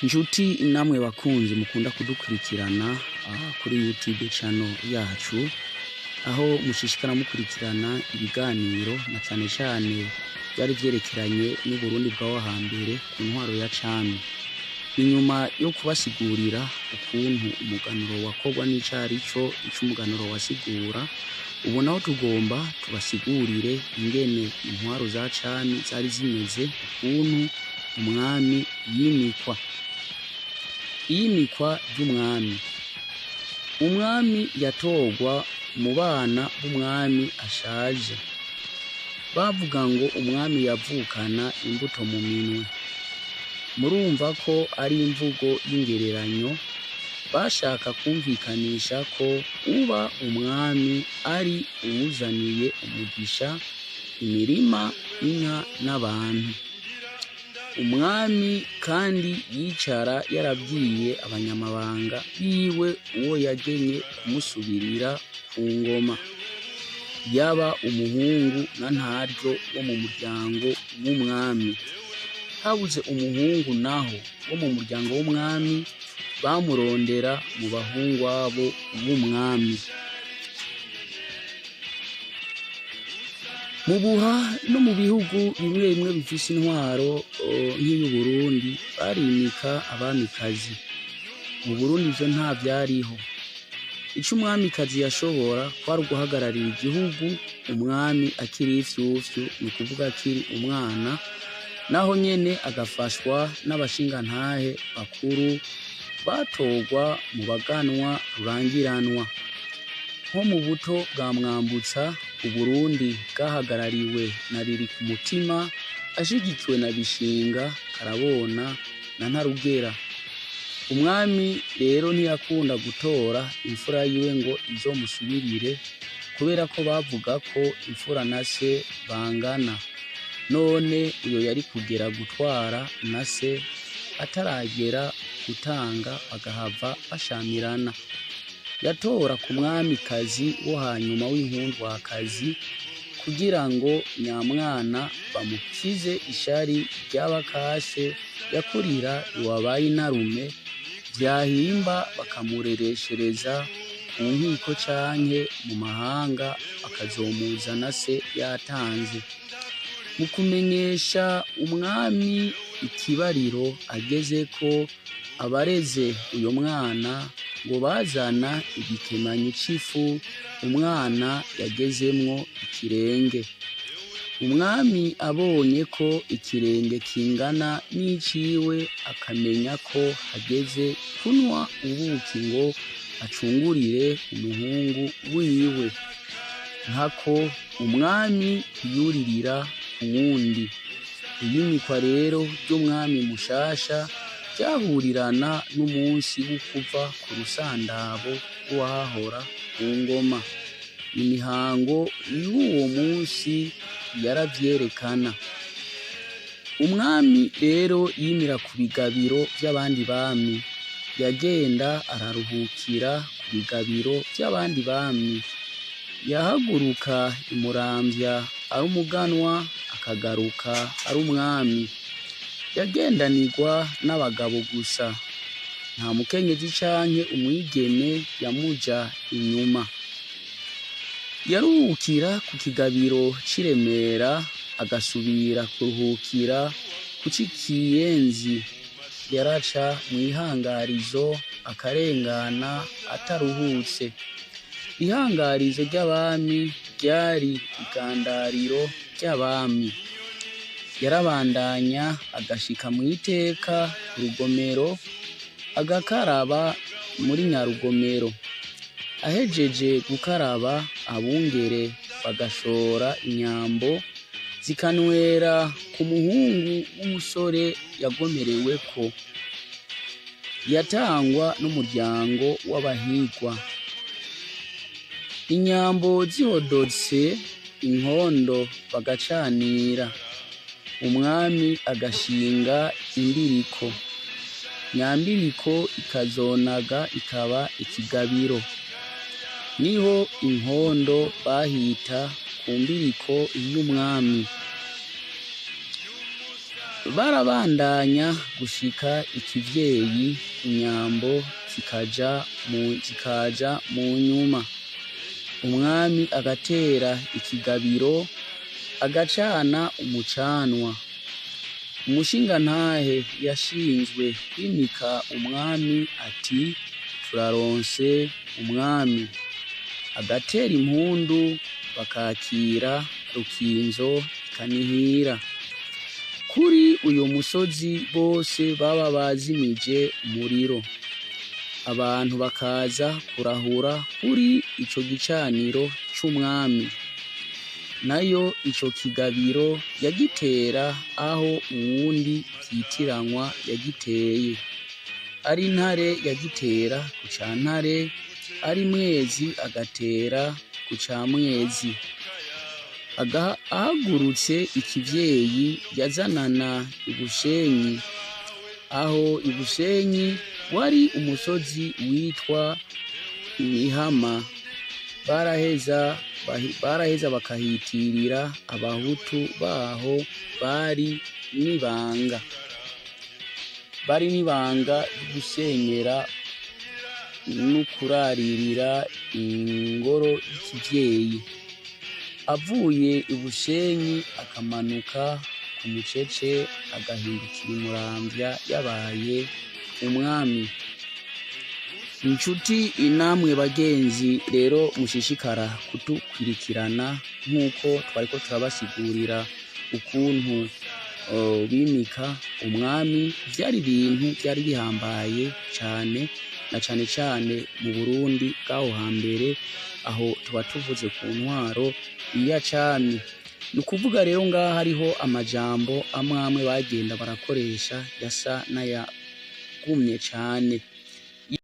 Nshuti namwe bakunzi mukunda kudukurikirana kuri YouTube channel yacu, aho mushishikara mukurikirana ibiganiro na cane cane vyari vyerekeranye n'Uburundi bw'aho hambere ku ntwaro ya cami. Inyuma yo kubasigurira ukuntu umuganuro wakorwa n'icarico, ico umuganuro wasigura, ubu naho tugomba tubasigurire ingene intwaro za cami zari zimeze, ukuntu umwami yimikwa. Iyimikwa ry'umwami. Umwami yatorwa mu bana b'umwami ashaje. Bavuga ngo umwami yavukana imbuto mu minwe. Murumva ko ari imvugo y'ingereranyo, bashaka kumvikanisha ko uba umwami ari uwuzaniye umugisha, imirima, inka n'abantu. Umwami kandi yicara yarabwiye abanyamabanga biwe uwo yagenye kumusubirira ku ngoma. Yaba umuhungu na ntaryo wo mu muryango w'umwami. Habuze umuhungu naho wo mu muryango w'umwami, bamurondera mu bahungwabo b'umwami. Mu Buha no mu bihugu bimwe bimwe bifise intwaro nk'iy'Uburundi barimika abamikazi. Mu Burundi ivyo nta vyariho. Ico umwamikazi yashobora kwari uguhagararira igihugu umwami akiri ifyufyu, ni ukuvuga akiri umwana, naho nyene agafashwa n'abashingantahe bakuru batorwa mu baganwa rurangiranwa. Nko mu buto bwa Mwambutsa, Uburundi bwahagarariwe na Ririkumutima ashigikiwe na Bishinga, Karabona na Ntarugera. Umwami rero ntiyakunda gutora imfura yiwe ngo izomusubirire, kubera ko bavuga ko imfura na se bangana. None uyo yari kugera gutwara na se ataragera gutanga bagahava bashamirana. Yatora ku mwamikazi wo hanyuma w'inkundwakazi kugira ngo nyamwana bamukize ishari ry'abakase yakurira iwabaye inarume, vyahimba bakamurereshereza ku nkiko canke mu mahanga bakazomuzana se yatanze. Mu kumenyesha umwami ikibariro agezeko, abareze uyo mwana ngo bazana igikemanyi c'ifu umwana yagezemwo ikirenge. Umwami abonye ko ikirenge kingana n'iciwe akamenya ko hageze kunwa ubuki ngo acungurire umuhungu wiwe. Nkako umwami yuririra uwundi. Iyimikwa rero ry'umwami mushasha ryahurirana n'umunsi w'ukuva ku rusandabo rw'uwahahora ku ngoma. Imihango y'uwo munsi yaravyerekana. Umwami rero yimira ku bigabiro vy'abandi bami. Yagenda araruhukira ku bigabiro vy'abandi bami. Yahaguruka i Muramvya ari umuganwa, akagaruka ari umwami. Yagendanirwa n'abagabo gusa. Nta mukenyezi canke umwigeme yamuja inyuma. Yaruhukira ku kigabiro c'i Remera, agasubira kuruhukira ku c'iKiyenzi. Yaraca mw'ihangarizo akarengana ataruhutse. Ihangarizo ry'abami ryari igandariro ry'abami. Yarabandanya agashika mw'iteka ku rugomero, agakaraba muri Nyarugomero. Ahejeje gukaraba abungere bagashora inyambo zikanywera ku muhungu w'umusore yagomereweko. Yatangwa n'umuryango w'abahigwa. Inyambo zihodotse inkondo bagacanira, umwami agashinga imbiriko. Nyambiriko ikazonaga ikaba ikigabiro. Niho inkondo bahita ku mbiriko y'umwami. Barabandanya gushika ikivyeyi inyambo zikaja mu nyuma. Umwami agatera ikigabiro, agacana umucanwa. Umushingantahe yashinzwe kwimika umwami ati: "Turaronse umwami." Agatera impundu, bakakira Rukinzo ikanihira. Kuri uyo musozi bose baba bazimije umuriro. Abantu bakaza kurahura kuri ico gicaniro c'umwami. Nayo ico kigabiro yagitera aho uwundi vyitiranwa yagiteye. Ari Ntare yagitera ku ca Ntare, ari Mwezi agatera ku ca Mwezi. Ahagurutse ikivyeyi yazanana i Bushenyi. Aho i Bushenyi wari umusozi witwa Imihama. Baraheza bakahitirira abahutu baho bari n'ibanga. Bari n'ibanga ry'ugusenyera n'ukuraririra ingoro y'ikivyeyi. Avuye i Bushenyi akamanuka ku Mucece, agahindukira i Muramvya yabaye umwami. Inshuti namwe bagenzi rero mushishikara kudukwirikirana, nk'uko twariko turabasigurira ukuntu bimika umwami, vyari ibintu vyari bihambaye cane, na cane cane mu Burundi bw'aho hambere. Aho tuba tuvuze ku ntwaro ya cami. Ni ukuvuga rero ngaha hariho amajambo amwe amwe bagenda barakoresha yasa n'ayagumye cane.